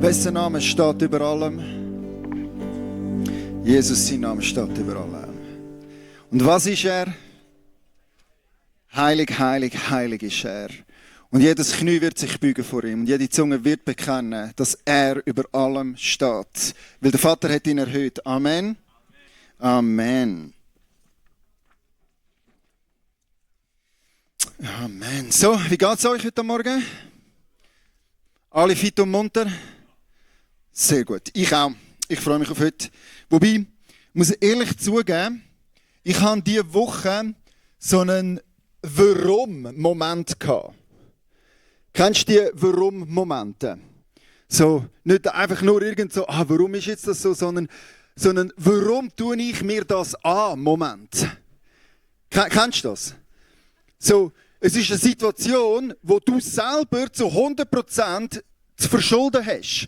Wessen Name steht über allem? Jesus, sein Name steht über allem. Und was ist er? Heilig, heilig, heilig ist er. Und jedes Knie wird sich beugen vor ihm. Und jede Zunge wird bekennen, dass er über allem steht. Weil der Vater hat ihn erhöht. Amen. Amen. Amen. So, wie geht es euch heute Morgen? Alle fit und munter? Sehr gut. Ich auch. Ich freue mich auf heute. Wobei, ich muss ehrlich zugeben, ich habe diese Woche so einen Warum-Moment gehabt. Kennst du die Warum-Momente? So, nicht einfach nur irgend so, warum ist jetzt das so, sondern warum tue ich mir das an? Moment. Kennst du das? So, es ist eine Situation, wo du selber zu 100% zu verschulden hast.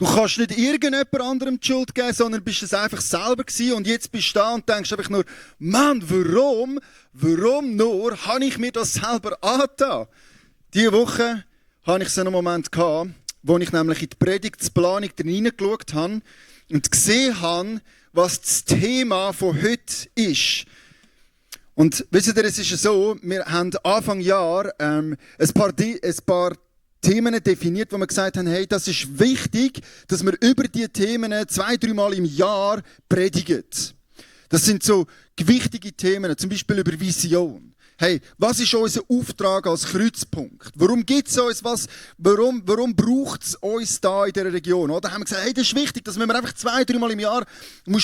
Du kannst nicht irgendjemand anderem die Schuld geben, sondern bist es einfach selber gewesen und jetzt bist du da und denkst einfach nur, Mann, warum nur habe ich mir das selber angetan? Diese Woche hatte ich so einen Moment gehabt, wo ich nämlich in die Predigtsplanung hineingeschaut habe und gesehen habe, was das Thema von heute ist. Und wisst ihr, es ist so, wir haben Anfang Jahr ein paar Themen definiert, wo wir gesagt haben, hey, das ist wichtig, dass wir über diese Themen 2-3 Mal im Jahr predigen. Das sind so gewichtige Themen, zum Beispiel über Vision. Hey, was ist unser Auftrag als Kreuzpunkt? Warum gibt es uns was? Warum braucht es uns da in dieser Region? Oder haben wir gesagt, hey, das ist wichtig, dass wir einfach 2-3 Mal im Jahr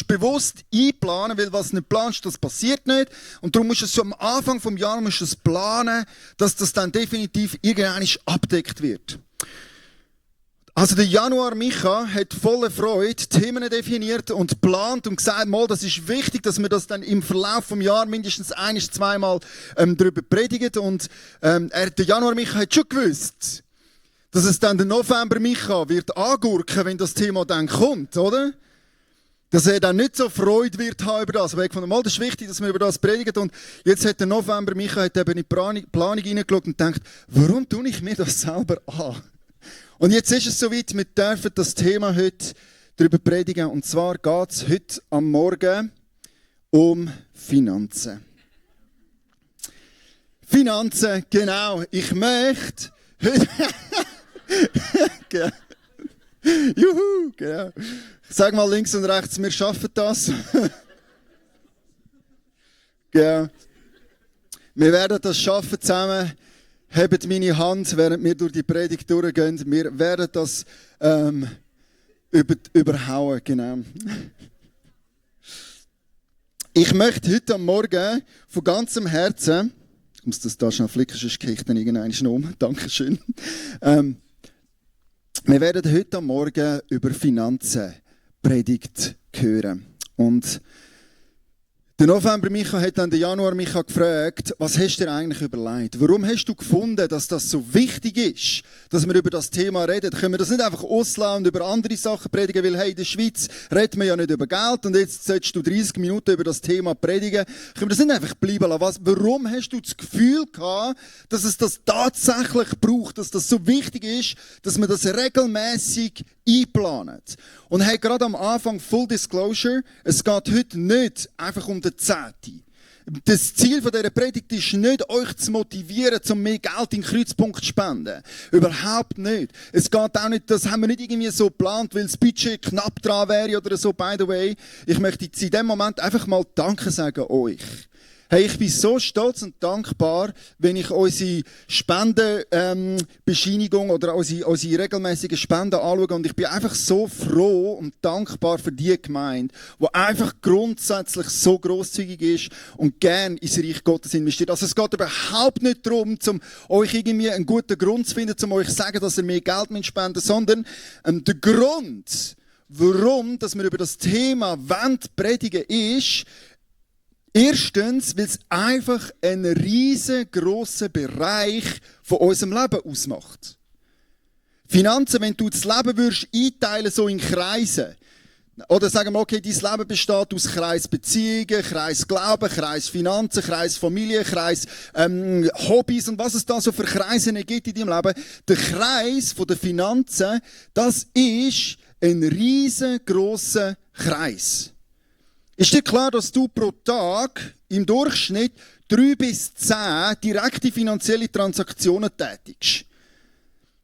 bewusst einplanen, weil was du nicht planst, das passiert nicht. Und darum musst du es so am Anfang des Jahres planen, dass das dann definitiv irgendwann abgedeckt wird. Also der Januar Micha hat voller Freude Themen definiert und geplant und gesagt, mal, das ist wichtig, dass wir das dann im Verlauf des Jahres mindestens 1-2 Mal darüber predigen. Und der Januar Micha hat schon gewusst, dass es dann der November Micha wird angurken, wenn das Thema dann kommt, oder? Dass er dann nicht so Freude wird haben über das. Aber ich fand, mal, das ist wichtig, dass wir über das predigen. Und jetzt hat der November Micha eben in die Planung hineingeschaut und denkt, warum tue ich mir das selber an? Und jetzt ist es soweit, wir dürfen das Thema heute darüber predigen. Und zwar geht es heute am Morgen um Finanzen. Finanzen, genau. Ich möchte heute... Juhu, genau. Sag mal links und rechts, wir schaffen das. Genau. Wir werden das schaffen zusammen. Hebt meine Hand, während wir durch die Predigt durchgehen. Wir werden das überhauen, genau. Ich möchte heute am Morgen von ganzem Herzen, ich muss das da schnell flicken, sonst kriege ich dann irgendeinen um. Dankeschön. Wir werden heute am Morgen über Finanzen Predigt hören. Und der November Micha hat dann den Januar Micha gefragt, was hast du dir eigentlich überlegt? Warum hast du gefunden, dass das so wichtig ist, dass wir über das Thema reden? Können wir das nicht einfach auslassen und über andere Sachen predigen? Weil, hey, in der Schweiz reden wir ja nicht über Geld und jetzt sollst du 30 Minuten über das Thema predigen. Können wir das nicht einfach bleiben lassen? Warum hast du das Gefühl gehabt, dass es das tatsächlich braucht, dass das so wichtig ist, dass wir das regelmäßig einplanen? Und hey, gerade am Anfang, Full Disclosure, es geht heute nicht einfach um den Zehnten. Das Ziel dieser Predigt ist nicht, euch zu motivieren, um mehr Geld in den Kreuzpunkt zu spenden. Überhaupt nicht. Es geht auch nicht, das haben wir nicht irgendwie so geplant, weil das Budget knapp dran wäre oder so, by the way. Ich möchte jetzt in diesem Moment einfach mal Danke sagen euch. Hey, ich bin so stolz und dankbar, wenn ich unsere Spendenbescheinigung oder unsere regelmäßigen Spenden anschaue. Und ich bin einfach so froh und dankbar für die Gemeinde, die einfach grundsätzlich so grosszügig ist und gern ins Reich Gottes investiert. Also es geht überhaupt nicht darum, euch irgendwie einen guten Grund zu finden, euch zu sagen, dass ihr mehr Geld spenden müsst, sondern der Grund, warum dass wir über das Thema predigen ist, erstens, weil es einfach einen riesengroßen Bereich von unserem Leben ausmacht. Finanzen, wenn du das Leben würdest einteilen so in Kreise, Oder sagen wir, okay, dein Leben besteht aus Kreis Beziehungen, Kreis Glauben, Kreis Finanzen, Kreis Familie, Kreis Hobbys und was es da so für Kreise gibt in deinem Leben. Der Kreis der Finanzen, das ist ein riesengroßer Kreis. Ist dir klar, dass du pro Tag im Durchschnitt 3 bis 10 direkte finanzielle Transaktionen tätigst?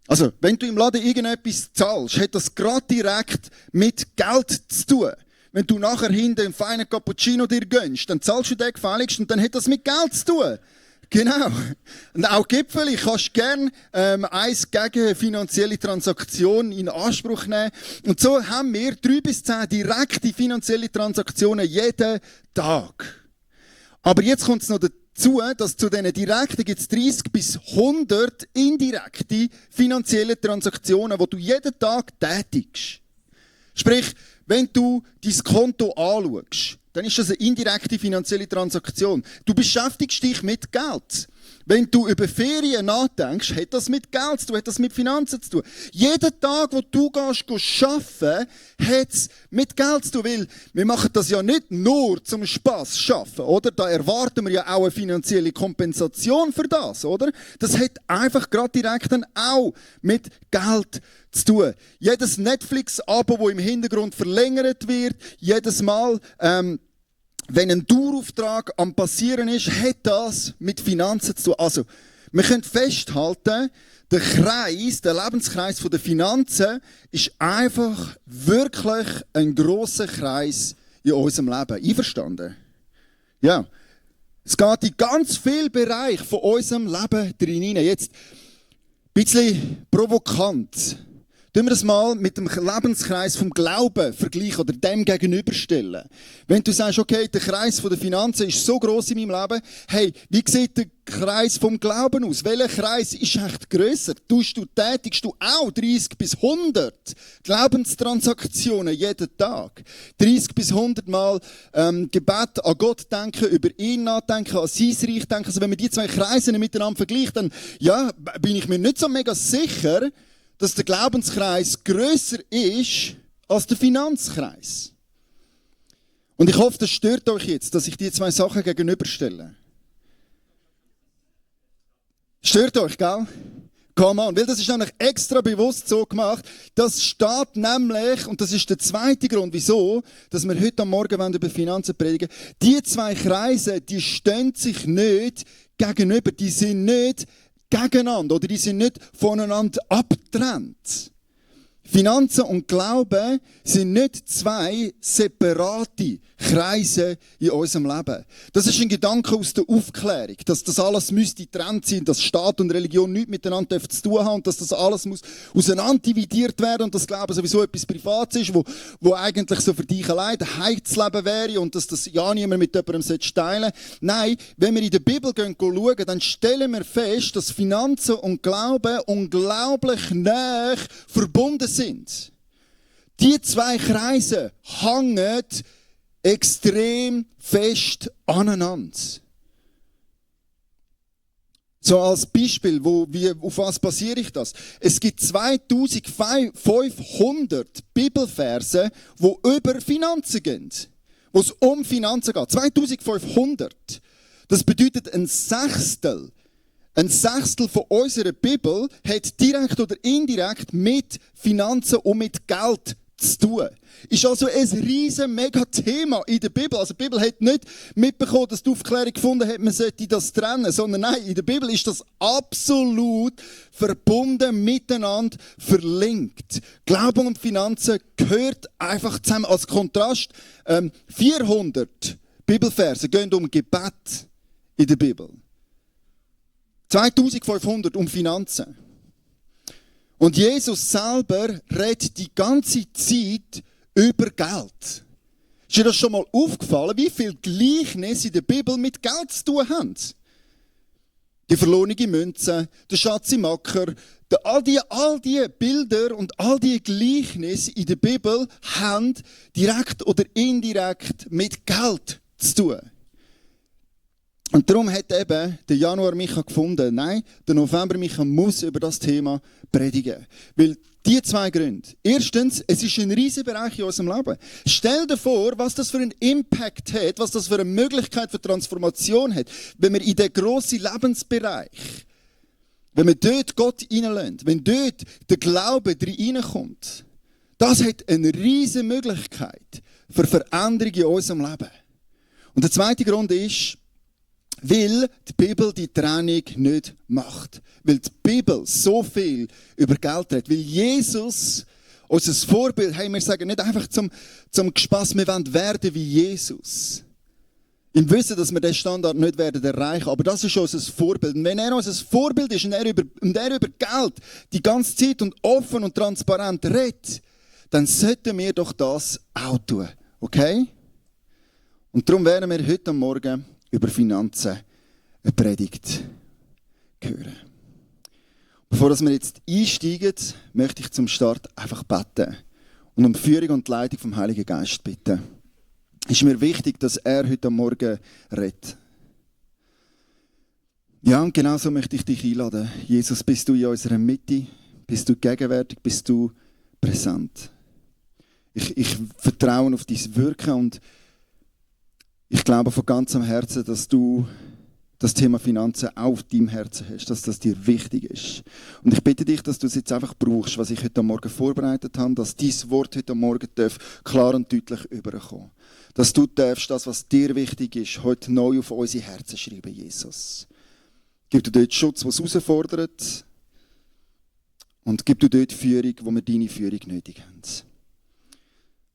Also, wenn du im Laden irgendetwas zahlst, hat das gerade direkt mit Geld zu tun. Wenn du nachher hinten einen feinen Cappuccino dir gönnst, dann zahlst du den gefälligst und dann hat das mit Geld zu tun. Genau. Und auch Gipfel, ich kannst gerne eins gegen finanzielle Transaktionen in Anspruch nehmen. Und so haben wir 3 bis 10 direkte finanzielle Transaktionen jeden Tag. Aber jetzt kommt es noch dazu, dass zu diesen direkten gibt es 30 bis 100 indirekte finanzielle Transaktionen, die du jeden Tag tätigst. Sprich, wenn du dein Konto anschaust, dann ist das eine indirekte finanzielle Transaktion. Du beschäftigst dich mit Geld. Wenn du über Ferien nachdenkst, hat das mit Geld zu tun, hat das mit Finanzen zu tun. Jeden Tag, wo du gehst arbeiten, hat es mit Geld zu tun. Weil wir machen das ja nicht nur zum Spass arbeiten, oder? Da erwarten wir ja auch eine finanzielle Kompensation für das, oder? Das hat einfach gerade direkt dann auch mit Geld zu tun. Jedes Netflix-Abo, das im Hintergrund verlängert wird, jedes Mal, wenn ein Dauerauftrag am Passieren ist, hat das mit Finanzen zu tun. Also, wir können festhalten, der Lebenskreis der Finanzen ist einfach wirklich ein grosser Kreis in unserem Leben. Einverstanden? Ja. Es geht in ganz viele Bereiche von unserem Leben drin hinein. Jetzt ein bisschen provokant. Tun wir das mal mit dem Lebenskreis vom Glauben vergleichen oder dem gegenüberstellen. Wenn du sagst, okay, der Kreis der Finanzen ist so gross in meinem Leben, hey, wie sieht der Kreis vom Glauben aus? Welcher Kreis ist echt grösser? Tätigst du auch 30 bis 100 Glaubenstransaktionen jeden Tag? 30 bis 100 Mal Gebet an Gott denken, über ihn nachdenken, an sein Reich denken. Also wenn man die zwei Kreise miteinander vergleicht, dann ja, bin ich mir nicht so mega sicher, dass der Glaubenskreis grösser ist als der Finanzkreis. Und ich hoffe, das stört euch jetzt, dass ich die zwei Sachen gegenüberstelle. Stört euch, gell? Come on. Weil das ist nämlich extra bewusst so gemacht. Das steht nämlich, und das ist der zweite Grund, wieso, dass wir heute am Morgen über Finanzen predigen. Die zwei Kreise, die stehen sich nicht gegenüber. Die sind nicht gegeneinander oder die sind nicht voneinander abgetrennt. Finanzen und Glauben sind nicht zwei separate Kreise in unserem Leben. Das ist ein Gedanke aus der Aufklärung, dass das alles müsste getrennt sein, dass Staat und Religion nichts miteinander zu tun haben und dass das alles muss auseinander dividiert werden und dass Glauben sowieso etwas Privates ist, wo eigentlich so für dich allein ein Heilsleben wäre und dass das ja niemand mit jemandem teilen sollte. Nein, wenn wir in der Bibel schauen, dann stellen wir fest, dass Finanzen und Glauben unglaublich nah verbunden sind. Die zwei Kreise hängen extrem fest aneinander. So als Beispiel, auf was basiere ich das? Es gibt 2500 Bibelverse, die über Finanzen gehen. Wo es um Finanzen geht. 2500. Das bedeutet ein Sechstel von unserer Bibel hat direkt oder indirekt mit Finanzen und mit Geld zu tun. Ist also ein riesen mega Thema in der Bibel. Also die Bibel hat nicht mitbekommen, dass die Aufklärung gefunden hat, man sollte das trennen, sondern nein, in der Bibel ist das absolut verbunden, miteinander verlinkt. Glauben und Finanzen gehört einfach zusammen. Als Kontrast, 400 Bibelverse gehen um Gebet in der Bibel. 2500 um Finanzen. Und Jesus selber redet die ganze Zeit über Geld. Ist dir das schon mal aufgefallen, wie viele Gleichnisse in der Bibel mit Geld zu tun haben? Die verlorene Münze, der Schatz im Acker, all die Bilder und all die Gleichnisse in der Bibel haben direkt oder indirekt mit Geld zu tun. Und darum hat eben der Januar Micha gefunden, nein, der November Micha muss über das Thema predigen. Weil die zwei Gründe. Erstens, es ist ein riesiger Bereich in unserem Leben. Stell dir vor, was das für einen Impact hat, was das für eine Möglichkeit für Transformation hat, wenn wir in den grossen Lebensbereich, wenn wir dort Gott reinlassen, wenn dort der Glaube reinkommt. Das hat eine riesige Möglichkeit für Veränderung in unserem Leben. Und der zweite Grund ist, weil die Bibel die Trennung nicht macht. Weil die Bibel so viel über Geld redet. Weil Jesus, unser Vorbild, hey, wir sagen nicht einfach zum Gespass, wir wollen werden wie Jesus. Im Wissen, dass wir diesen Standard nicht werden erreichen. Aber das ist unser Vorbild. Und wenn er unser Vorbild ist und er über Geld die ganze Zeit und offen und transparent redet, dann sollten wir doch das auch tun. Okay? Und darum werden wir heute Morgen über Finanzen eine Predigt hören. Bevor wir jetzt einsteigen, möchte ich zum Start einfach beten und um die Führung und die Leitung vom Heiligen Geist bitten. Es ist mir wichtig, dass er heute Morgen redet. Ja, und genau so möchte ich dich einladen. Jesus, bist du in unserer Mitte? Bist du gegenwärtig? Bist du präsent? Ich vertraue auf dein Wirken und ich glaube von ganzem Herzen, dass du das Thema Finanzen auch auf deinem Herzen hast, dass das dir wichtig ist. Und ich bitte dich, dass du es jetzt einfach brauchst, was ich heute Morgen vorbereitet habe, dass dein Wort heute Morgen klar und deutlich überkommen. Dass du darfst, das, was dir wichtig ist, heute neu auf unsere Herzen schreiben, Jesus. Gib du dort Schutz, was herausfordert, und gib du dort Führung, wo wir deine Führung nötig haben.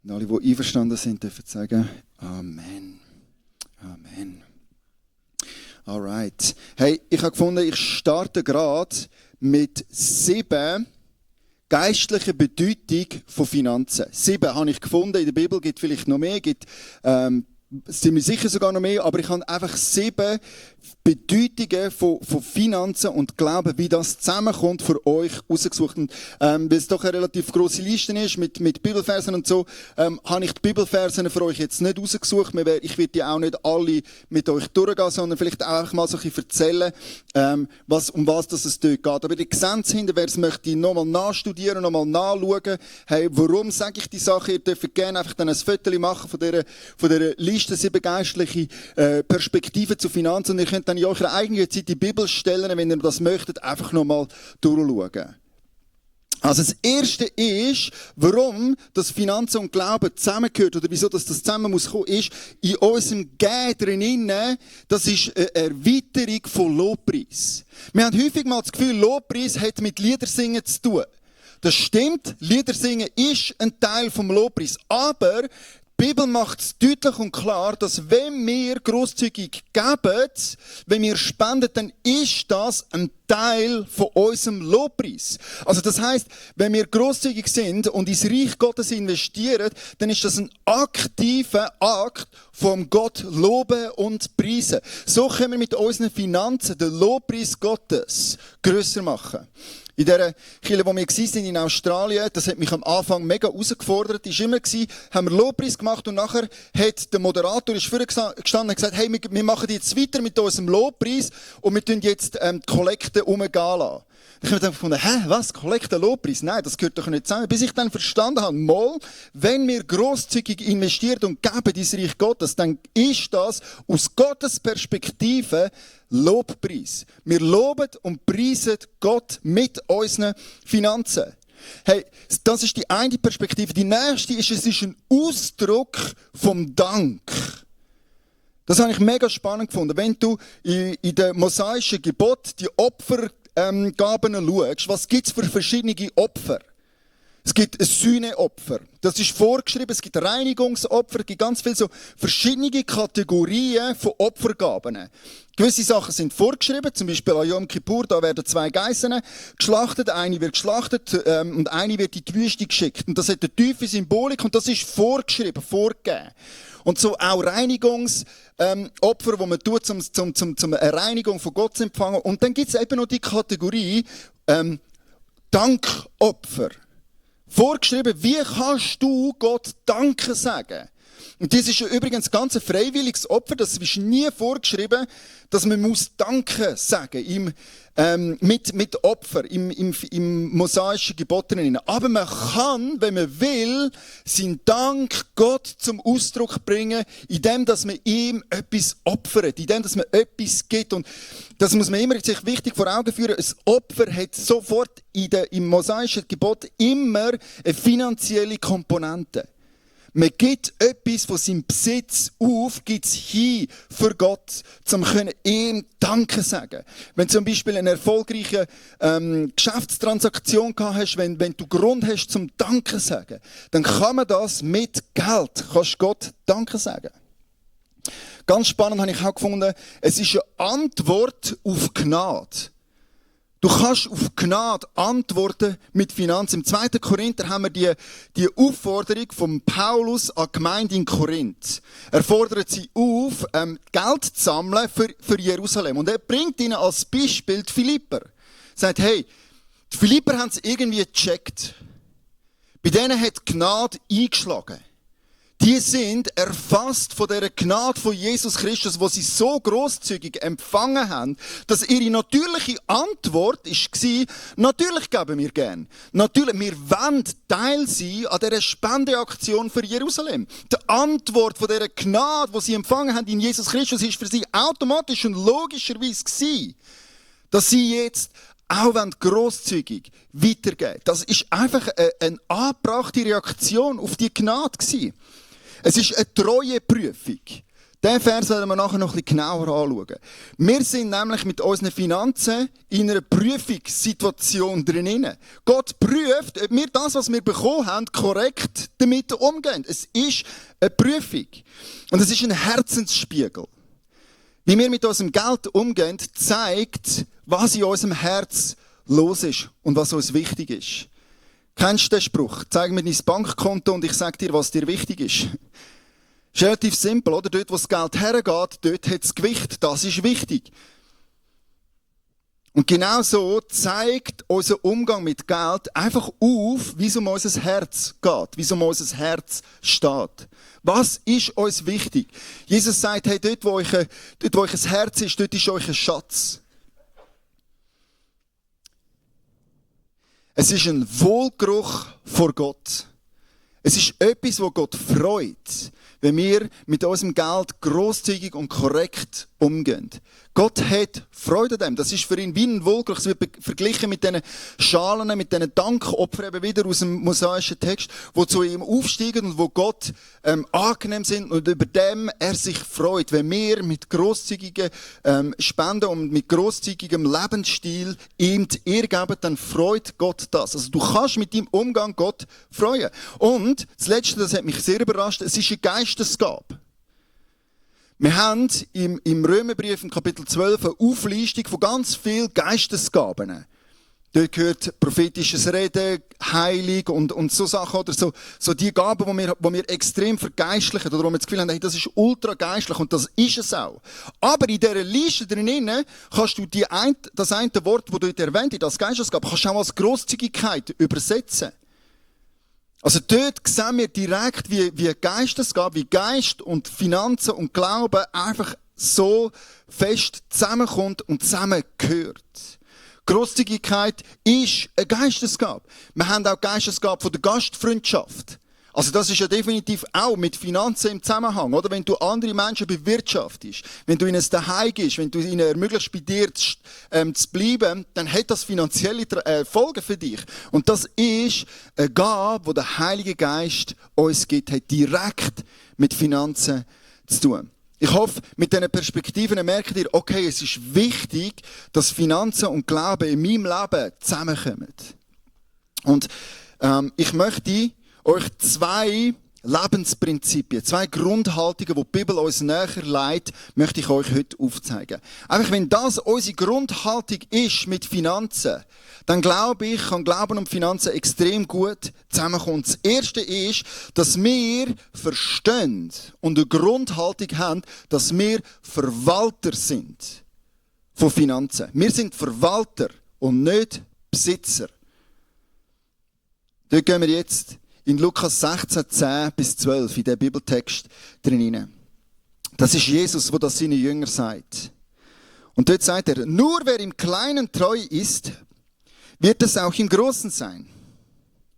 Und alle, die einverstanden sind, dürfen sagen, Amen. Amen. Alright. Hey, ich habe gefunden, ich starte gerade mit 7 geistlichen Bedeutungen von Finanzen. 7 habe ich gefunden. In der Bibel gibt es vielleicht noch mehr, ziemlich sicher sogar noch mehr, aber ich habe einfach 7 Bedeutungen von Finanzen und Glauben, wie das zusammenkommt, für euch rausgesucht. Und weil es doch eine relativ grosse Liste ist mit Bibelversen und so, habe ich die Bibelversen für euch jetzt nicht rausgesucht. Ich werde die auch nicht alle mit euch durchgehen, sondern vielleicht auch mal so ein bisschen erzählen, um was es dort geht. Aber ihr seht hinter, wer es möchte, nochmal nachstudieren, nochmal nachschauen. Hey, warum sage ich die Sache? Ihr dürft gerne einfach dann ein Foto machen von dieser Liste, 7 geistliche Perspektiven zu Finanzen. Und ihr könnt dann in eurer eigenen Zeit die Bibelstellen, wenn ihr das möchtet, einfach nochmal durchschauen. Also das Erste ist, warum das Finanzen und Glauben zusammengehört oder wieso das zusammen muss kommen, ist, in unserem Gehen drinnen, das ist eine Erweiterung von Lobpreis. Wir haben häufig mal das Gefühl, Lobpreis hat mit Liedersingen zu tun. Das stimmt, Liedersingen ist ein Teil vom Lobpreis, aber die Bibel macht es deutlich und klar, dass wenn wir grosszügig geben, wenn wir spenden, dann ist das ein Teil von unserem Lobpreis. Also das heisst, wenn wir grosszügig sind und ins Reich Gottes investieren, dann ist das ein aktiver Akt vom Gott loben und preisen. So können wir mit unseren Finanzen den Lobpreis Gottes grösser machen. In dieser Kirche, wo wir waren in Australien, das hat mich am Anfang mega herausgefordert, ist immer gewesen, haben wir Lobpreis gemacht und nachher hat der Moderator vorgestanden und gesagt, hey, wir machen jetzt weiter mit unserem Lobpreis und wir tun jetzt die Kollekte umgehen lassen. Ich habe dann gefunden, was? Kollekte, Lobpreis? Nein, das gehört doch nicht zusammen. Bis ich dann verstanden habe, mal, wenn wir grosszügig investieren und geben ins Reich Gottes, dann ist das aus Gottes Perspektive Lobpreis. Wir loben und preisen Gott mit unseren Finanzen. Hey, das ist die eine Perspektive. Die nächste ist, es ist ein Ausdruck vom Dank. Das habe ich mega spannend gefunden. Wenn du in den mosaischen Geboten die Opfergaben schaust, was gibt es für verschiedene Opfer? Es gibt ein Sühneopfer. Das ist vorgeschrieben. Es gibt Reinigungsopfer. Es gibt ganz viele so verschiedene Kategorien von Opfergaben. Gewisse Sachen sind vorgeschrieben. Zum Beispiel an Yom Kippur, da werden 2 Geissen geschlachtet. Eine wird geschlachtet und eine wird in die Wüste geschickt. Und das hat eine tiefe Symbolik und das ist vorgeschrieben, vorgegeben. Und so auch Reinigungsopfer, die man tut, um eine Reinigung von Gott zu empfangen. Und dann gibt es eben noch die Kategorie Dankopfer. Vorgeschrieben, wie kannst du Gott Danke sagen? Und das ist ja übrigens ganz ein freiwilliges Opfer, das ist nie vorgeschrieben, dass man muss Danke sagen mit Opfer, im mosaischen Gebot drin. Aber man kann, wenn man will, seinen Dank Gott zum Ausdruck bringen, indem dass man ihm etwas opfert, indem dass man etwas gibt. Und das muss man immer sich wichtig vor Augen führen. Ein Opfer hat sofort im mosaischen Gebot immer eine finanzielle Komponente. Man gibt etwas von seinem Besitz auf, gibt es hin für Gott, um ihm Danke sagen. Wenn du zum Beispiel eine erfolgreiche Geschäftstransaktion gehabt hast, wenn du Grund hast zum Danke sagen, dann kann man das mit Geld, kannst Gott Danke sagen. Ganz spannend habe ich auch gefunden, es ist eine Antwort auf Gnade. Du kannst auf Gnade antworten mit Finanzen. Im 2. Korinther haben wir die Aufforderung von Paulus an die Gemeinde in Korinth. Er fordert sie auf, Geld zu sammeln für Jerusalem. Und er bringt ihnen als Beispiel die Philipper. Er sagt, hey, die Philipper haben es irgendwie gecheckt. Bei denen hat Gnade eingeschlagen. Die sind erfasst von dieser Gnade von Jesus Christus, wo sie so grosszügig empfangen haben, dass ihre natürliche Antwort war, natürlich geben wir gern. Natürlich, wir wollen Teil sein an dieser Spendeaktion für Jerusalem. Die Antwort von dieser Gnade, die sie empfangen haben in Jesus Christus, ist für sie automatisch und logischerweise gewesen, dass sie jetzt auch grosszügig weitergeben. Das ist einfach eine angebrachte Reaktion auf die Gnade gewesen. Es ist eine Treueprüfung. Diesen Vers werden wir nachher noch ein bisschen genauer anschauen. Wir sind nämlich mit unseren Finanzen in einer Prüfungssituation drin. Gott prüft, ob wir das, was wir bekommen haben, korrekt damit umgehen. Es ist eine Prüfung. Und es ist ein Herzensspiegel. Wie wir mit unserem Geld umgehen, zeigt, was in unserem Herz los ist und was uns wichtig ist. Kennst du den Spruch? Zeig mir dein Bankkonto und ich sage dir, was dir wichtig ist. Ist relativ simpel, oder? Dort, wo das Geld hergeht, dort hat es Gewicht. Das ist wichtig. Und genau so zeigt unser Umgang mit Geld einfach auf, wie es um unser Herz geht, wie es um unser Herz steht. Was ist uns wichtig? Jesus sagt, hey, dort, wo euch ein Herz ist, dort ist euch ein Schatz. Es ist ein Wohlgeruch vor Gott. Es ist etwas, wo Gott freut, wenn wir mit unserem Geld grosszügig und korrekt umgehen. Gott hat Freude an dem. Das ist für ihn wie ein Wohlgeruch. Es wird verglichen mit diesen Schalen, mit diesen Dankopfern, eben wieder aus dem mosaischen Text, die zu ihm aufsteigen und wo Gott angenehm sind und über dem er sich freut. Wenn wir mit grosszügigen Spenden und mit grosszügigem Lebensstil ihm die Ehre geben, dann freut Gott das. Also du kannst mit deinem Umgang Gott freuen. Und das Letzte, das hat mich sehr überrascht, es ist eine Geistesgabe. Wir haben im Römerbrief im Kapitel 12 eine Auflistung von ganz vielen Geistesgaben. Dort gehört prophetisches Reden, Heilung und so Sachen, oder so die Gaben, die wir extrem vergeistlichen, oder wo wir das Gefühl haben, hey, das ist ultra geistlich und das ist es auch. Aber in dieser Liste drinnen kannst du das eine Wort, das dort erwähnt wird, als Geistesgabe, kannst du auch als Grosszügigkeit übersetzen. Also dort sehen wir direkt, wie Geistesgabe, wie Geist und Finanzen und Glauben einfach so fest zusammenkommt und zusammengehört. Grosszügigkeit ist eine Geistesgabe. Wir haben auch Geistesgabe von der Gastfreundschaft. Also das ist ja definitiv auch mit Finanzen im Zusammenhang, oder? Wenn du andere Menschen bewirtschaftest, wenn du ihnen ein Zuhause gibst, wenn du ihnen ermöglicht, bei dir zu bleiben, dann hat das finanzielle Folgen für dich. Und das ist eine Gabe, die der Heilige Geist uns gibt, hat direkt mit Finanzen zu tun. Ich hoffe, mit diesen Perspektiven merkt ihr, okay, es ist wichtig, dass Finanzen und Glauben in meinem Leben zusammenkommen. Und ich möchte euch zwei Lebensprinzipien, zwei Grundhaltungen, die die Bibel uns näher legt, möchte ich euch heute aufzeigen. Einfach, wenn das unsere Grundhaltung ist mit Finanzen, dann glaube ich, kann Glauben und Finanzen extrem gut zusammenkommen. Das Erste ist, dass wir verstehen und eine Grundhaltung haben, dass wir Verwalter sind von Finanzen. Wir sind Verwalter und nicht Besitzer. Dort gehen wir jetzt in Lukas 16, 10 bis 12, in dem Bibeltext drin. Das ist Jesus, der das seinen Jüngern sagt. Und dort sagt er, nur wer im Kleinen treu ist, wird es auch im Großen sein.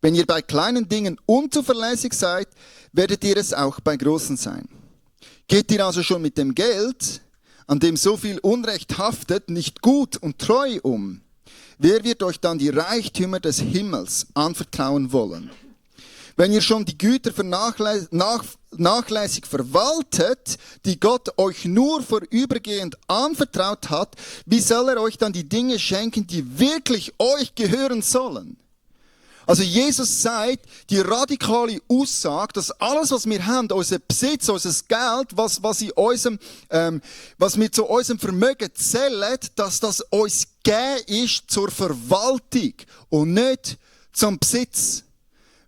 Wenn ihr bei kleinen Dingen unzuverlässig seid, werdet ihr es auch bei großen sein. Geht ihr also schon mit dem Geld, an dem so viel Unrecht haftet, nicht gut und treu um? Wer wird euch dann die Reichtümer des Himmels anvertrauen wollen? Wenn ihr schon die Güter nachlässig verwaltet, die Gott euch nur vorübergehend anvertraut hat, wie soll er euch dann die Dinge schenken, die wirklich euch gehören sollen? Also Jesus sagt, die radikale Aussage, dass alles, was wir haben, unser Besitz, unser Geld, was wir zu unserem Vermögen zählen, dass das uns gegeben ist zur Verwaltung und nicht zum Besitz.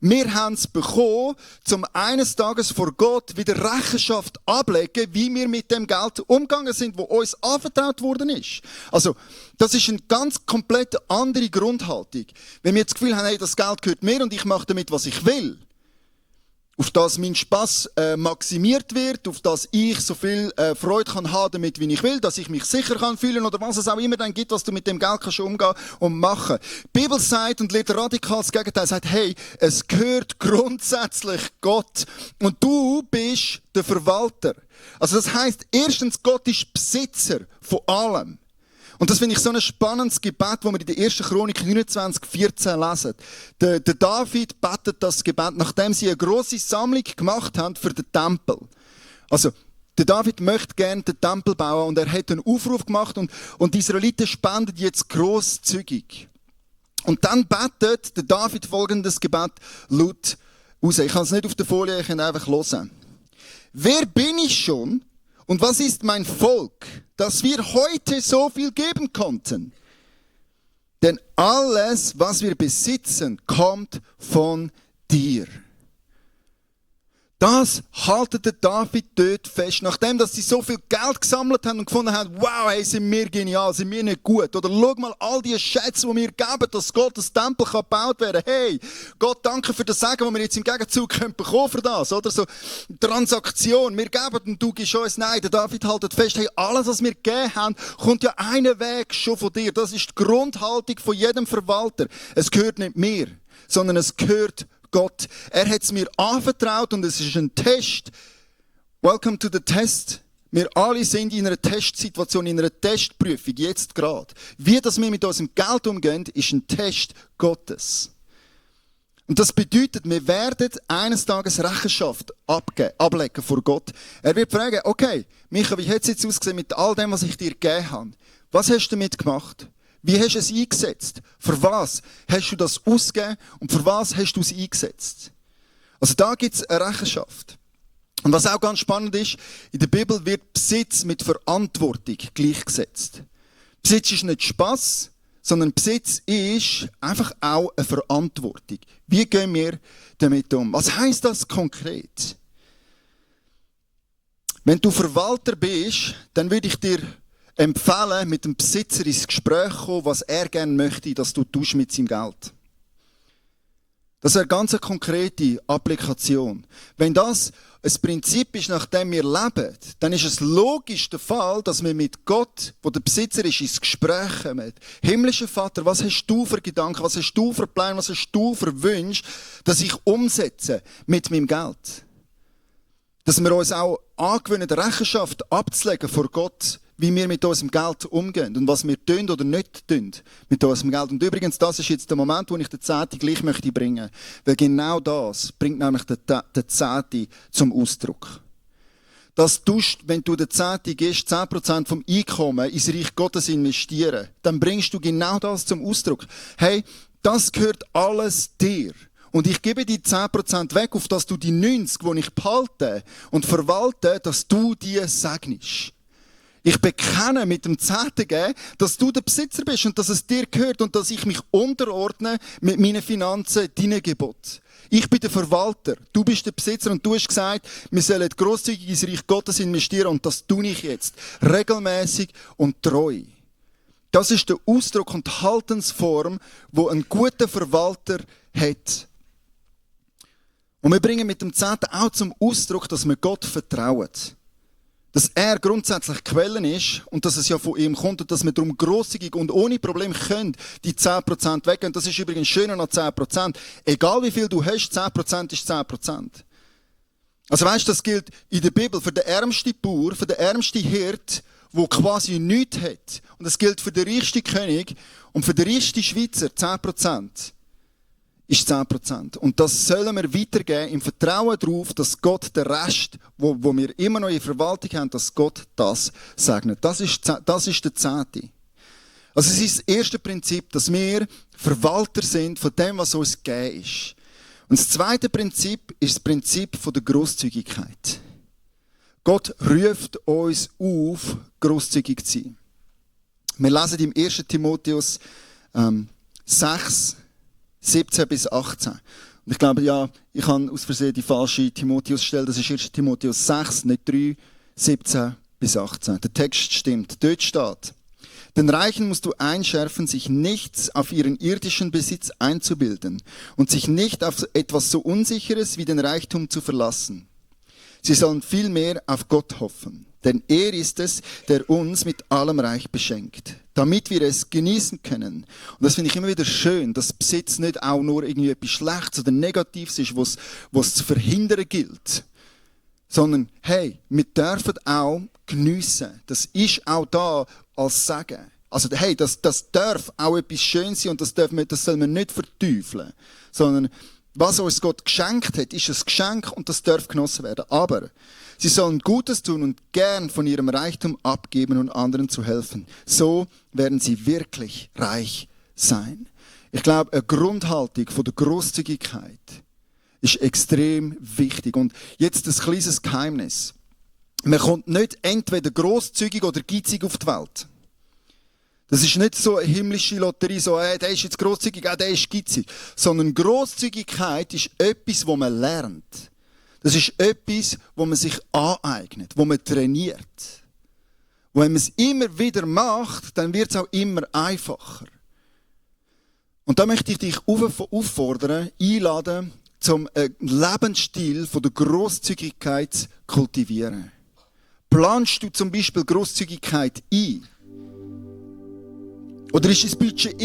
Wir haben es bekommen, um eines Tages vor Gott wieder Rechenschaft ablegen, wie wir mit dem Geld umgegangen sind, wo uns anvertraut worden ist. Also, das ist eine ganz komplett andere Grundhaltung. Wenn wir das Gefühl haben, hey, das Geld gehört mir und ich mache damit, was ich will, auf das mein Spass maximiert wird, auf das ich so viel Freude kann haben damit, wie ich will, dass ich mich sicher kann fühlen oder was es auch immer dann gibt, was du mit dem Geld kannst umgehen und machen. Die Bibel sagt und lehrt radikal das Gegenteil, sagt, hey, es gehört grundsätzlich Gott und du bist der Verwalter. Also das heisst, erstens, Gott ist Besitzer von allem. Und das finde ich so ein spannendes Gebet, das wir in der 1. Chronik 29, 14 lesen. Der David betet das Gebet, nachdem sie eine grosse Sammlung gemacht haben für den Tempel. Also, der David möchte gerne den Tempel bauen und er hat einen Aufruf gemacht und die Israeliten spenden jetzt grosszügig. Und dann betet der David folgendes Gebet laut raus. Ich kann es nicht auf der Folie, ich kann einfach hören. Wer bin ich schon? Und was ist mein Volk, dass wir heute so viel geben konnten? Denn alles, was wir besitzen, kommt von dir. Das haltet der David dort fest, nachdem dass sie so viel Geld gesammelt haben und gefunden haben, wow, hey, sind wir genial, sind wir nicht gut. Oder schau mal all die Schätze, die wir geben, dass Gott das Tempel gebaut werden kann. Hey, Gott, danke für das Segen, das wir jetzt im Gegenzug bekommen für das. Oder so Transaktion, wir geben und du gibst uns. Nein, der David haltet fest, hey, alles, was wir gegeben haben, kommt ja einen Weg schon von dir. Das ist die Grundhaltung von jedem Verwalter. Es gehört nicht mir, sondern es gehört Gott. Er hat es mir anvertraut und es ist ein Test. Welcome to the test. Wir alle sind in einer Testsituation, in einer Testprüfung, jetzt gerade. Wie das wir mit unserem Geld umgehen, ist ein Test Gottes. Und das bedeutet, wir werden eines Tages Rechenschaft ablegen vor Gott. Er wird fragen, okay, Micha, wie hat es jetzt ausgesehen mit all dem, was ich dir gegeben habe? Was hast du damit gemacht? Wie hast du es eingesetzt? Für was hast du das ausgegeben und für was hast du es eingesetzt? Also da gibt es eine Rechenschaft. Und was auch ganz spannend ist, in der Bibel wird Besitz mit Verantwortung gleichgesetzt. Besitz ist nicht Spass, sondern Besitz ist einfach auch eine Verantwortung. Wie gehen wir damit um? Was heisst das konkret? Wenn du Verwalter bist, dann würde ich dir empfehlen, mit dem Besitzer ins Gespräch kommen, was er gerne möchte, dass du tust mit seinem Geld. Das ist eine ganz konkrete Applikation. Wenn das ein Prinzip ist, nach dem wir leben, dann ist es logisch der Fall, dass wir mit Gott, wo der Besitzer ist, ins Gespräch kommen. Himmlischer Vater, was hast du für Gedanken, was hast du für Pläne, was hast du für Wünsche, dass ich umsetze mit meinem Geld? Dass wir uns auch angewöhnen, Rechenschaft abzulegen vor Gott, wie wir mit unserem Geld umgehen und was wir tun oder nicht tun mit unserem Geld. Und übrigens, das ist jetzt der Moment, wo ich den Zehnten gleich möchte bringen. Weil genau das bringt nämlich den Zehnten zum Ausdruck. Dass du, wenn du den Zehnten gibst, 10% vom Einkommen ins Reich Gottes investieren, dann bringst du genau das zum Ausdruck. Hey, das gehört alles dir. Und ich gebe die 10% weg, auf dass du die 90, die ich behalte und verwalte, dass du die segnest. Ich bekenne mit dem Zehnten geben, dass du der Besitzer bist und dass es dir gehört und dass ich mich unterordne mit meinen Finanzen deinen Gebot. Ich bin der Verwalter, du bist der Besitzer und du hast gesagt, wir sollen grosszügig ins Reich Gottes investieren und das tue ich jetzt. Regelmäßig und treu. Das ist der Ausdruck und die Haltensform, wo ein guter Verwalter hat. Und wir bringen mit dem 10. auch zum Ausdruck, dass wir Gott vertrauen. Dass er grundsätzlich Quellen ist und dass es ja von ihm kommt und dass wir darum grosszügig und ohne Problem können die 10% weggehen. Das ist übrigens schöner als 10%. Egal wie viel du hast, 10% ist 10%. Also weißt du, das gilt in der Bibel für den ärmsten Bauer, für den ärmsten Hirt, der quasi nichts hat. Und das gilt für den reichsten König und für den reichsten Schweizer 10%. Ist 10%. Und das sollen wir weitergeben im Vertrauen darauf, dass Gott den Rest, wo wir immer noch in Verwaltung haben, dass Gott das segnet. Das ist der 10. Also es ist das erste Prinzip, dass wir Verwalter sind von dem, was uns gegeben ist. Und das zweite Prinzip ist das Prinzip der Grosszügigkeit. Gott ruft uns auf, grosszügig zu sein. Wir lesen im 1. Timotheus 6, 17 bis 18. Und ich glaube, ja, ich habe aus Versehen die falsche Timotheus-Stelle. Das ist 1. Timotheus 6, nicht 3, 17 bis 18. Der Text stimmt. Dort steht: Den Reichen musst du einschärfen, sich nichts auf ihren irdischen Besitz einzubilden und sich nicht auf etwas so Unsicheres wie den Reichtum zu verlassen. Sie sollen vielmehr auf Gott hoffen, denn er ist es, der uns mit allem Reich beschenkt, damit wir es genießen können. Und das finde ich immer wieder schön, dass Besitz nicht auch nur irgendwie etwas Schlechtes oder Negatives ist, was zu verhindern gilt, sondern hey, wir dürfen auch geniessen. Das ist auch da als Segen. Also hey, das darf auch etwas Schönes sein und das soll man nicht verteufeln, sondern was uns Gott geschenkt hat, ist ein Geschenk und das darf genossen werden. Aber sie sollen Gutes tun und gern von ihrem Reichtum abgeben und anderen zu helfen. So werden sie wirklich reich sein. Ich glaube, eine Grundhaltung von der Grosszügigkeit ist extrem wichtig. Und jetzt ein kleines Geheimnis. Man kommt nicht entweder grosszügig oder geizig auf die Welt. Das ist nicht so eine himmlische Lotterie, so, der ist jetzt grosszügig, der ist geizig. Sondern Grosszügigkeit ist etwas, das man lernt. Das ist etwas, das man sich aneignet, das man trainiert. Und wenn man es immer wieder macht, dann wird es auch immer einfacher. Und da möchte ich dich auffordern, einladen, zum Lebensstil von der Grosszügigkeit zu kultivieren. Planst du zum Beispiel Grosszügigkeit ein? Oder ist das Budget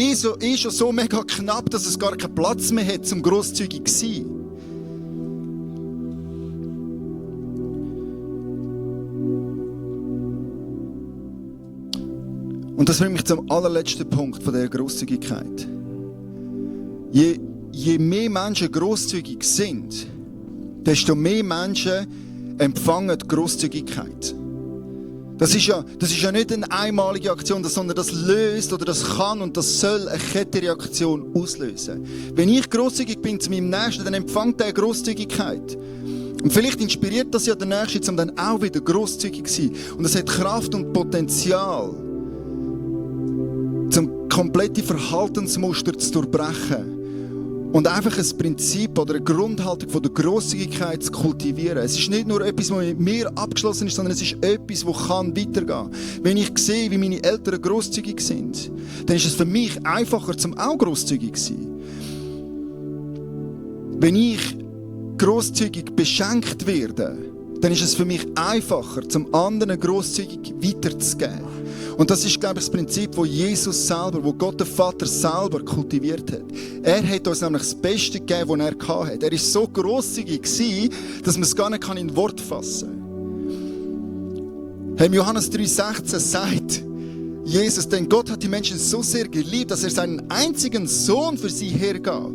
schon so mega knapp, dass es gar keinen Platz mehr hat, um grosszügig zu sein? Und das bringt mich zum allerletzten Punkt von dieser Grosszügigkeit. Je mehr Menschen grosszügig sind, desto mehr Menschen empfangen die Grosszügigkeit. Das ist ja nicht eine einmalige Aktion, sondern das löst oder das kann und das soll eine Kettenreaktion auslösen. Wenn ich grosszügig bin zu meinem Nächsten, dann empfängt er Grosszügigkeit. Und vielleicht inspiriert das ja den Nächsten, um dann auch wieder grosszügig zu sein. Und es hat Kraft und Potenzial, zum komplette Verhaltensmuster zu durchbrechen. Und einfach ein Prinzip oder eine Grundhaltung von der Grosszügigkeit zu kultivieren. Es ist nicht nur etwas, was mit mir abgeschlossen ist, sondern es ist etwas, das weitergehen kann. Wenn ich sehe, wie meine Eltern grosszügig sind, dann ist es für mich einfacher, zum auch grosszügig zu sein. Wenn ich grosszügig beschenkt werde, dann ist es für mich einfacher, zum anderen grosszügig weiterzugeben. Und das ist, glaube ich, das Prinzip, das Jesus selber, wo Gott der Vater selber kultiviert hat. Er hat uns nämlich das Beste gegeben, was er hatte. Er war so grosszügig, dass man es gar nicht in Wort fassen kann. Im Johannes 3,16 sagt Jesus, denn Gott hat die Menschen so sehr geliebt, dass er seinen einzigen Sohn für sie hergab.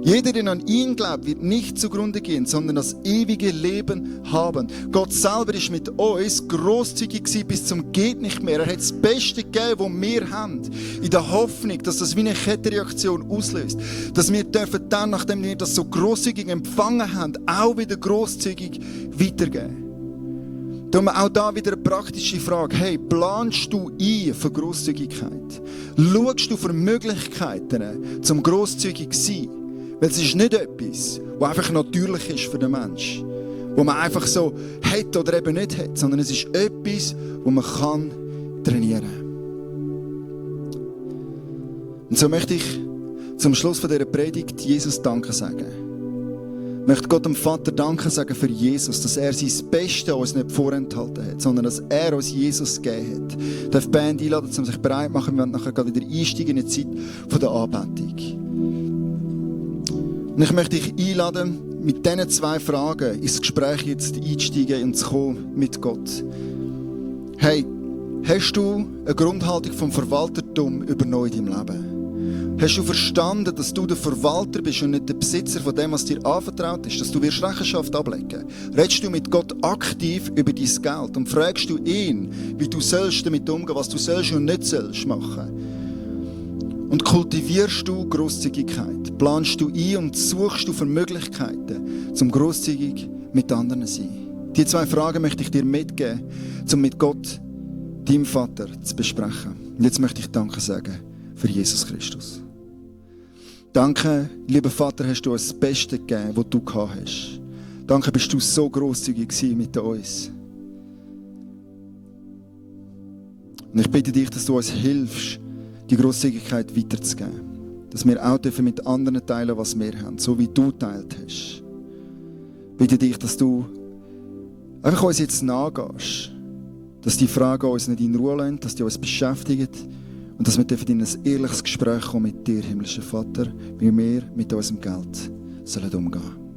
Jeder, der an ihn glaubt, wird nicht zugrunde gehen, sondern das ewige Leben haben. Gott selber ist mit uns grosszügig gewesen bis zum geht nicht mehr. Er hat das Beste gegeben, was wir haben. In der Hoffnung, dass das wie eine Kettenreaktion auslöst. Dass wir dürfen dann, nachdem wir das so grosszügig empfangen haben, auch wieder grosszügig weitergeben. Darum auch da wieder eine praktische Frage. Hey, planst du ein für Grosszügigkeit? Schaust du für Möglichkeiten, zum grosszügig zu sein? Weil es ist nicht etwas, was einfach natürlich ist für den Menschen, wo man einfach so hat oder eben nicht hat, sondern es ist etwas, das man kann trainieren kann. Und so möchte ich zum Schluss von dieser Predigt Jesus Danke sagen. möchte Gott dem Vater Danke sagen für Jesus, dass er sein Bestes uns nicht vorenthalten hat, sondern dass er uns Jesus gegeben hat. Ich darf die Band einladen, um sich bereit zu machen. Wir werden nachher wieder einsteigen in die Zeit der Anbetung. Und ich möchte dich einladen, mit diesen 2 Fragen ins Gespräch jetzt einzusteigen und zu kommen mit Gott. Hey, hast du eine Grundhaltung vom Verwaltertum übernommen in deinem Leben? Hast du verstanden, dass du der Verwalter bist und nicht der Besitzer von dem, was dir anvertraut ist? Dass du wirst Rechenschaft ablegen? Redest du mit Gott aktiv über dein Geld und fragst du ihn, wie du sollst damit umgehen, was du sollst und nicht sollst machen? Und kultivierst du Grosszügigkeit? Planst du ein und suchst du für Möglichkeiten, zum grosszügig mit anderen zu sein? Die 2 Fragen möchte ich dir mitgeben, um mit Gott, deinem Vater, zu besprechen. Und jetzt möchte ich Danke sagen für Jesus Christus. Danke, lieber Vater, hast du uns das Beste gegeben, was du gehabt hast. Danke, bist du so grosszügig gewesen mit uns. Und ich bitte dich, dass du uns hilfst, die Grosszügigkeit weiterzugeben. Dass wir auch mit anderen teilen, was wir haben, so wie du teilt hast. Ich bitte dich, dass du einfach uns jetzt nachgehst, dass die Fragen uns nicht in Ruhe lassen, dass die uns beschäftigen und dass wir in ein ehrliches Gespräch kommen mit dir, himmlischer Vater, wie wir mit unserem Geld sollen umgehen sollen.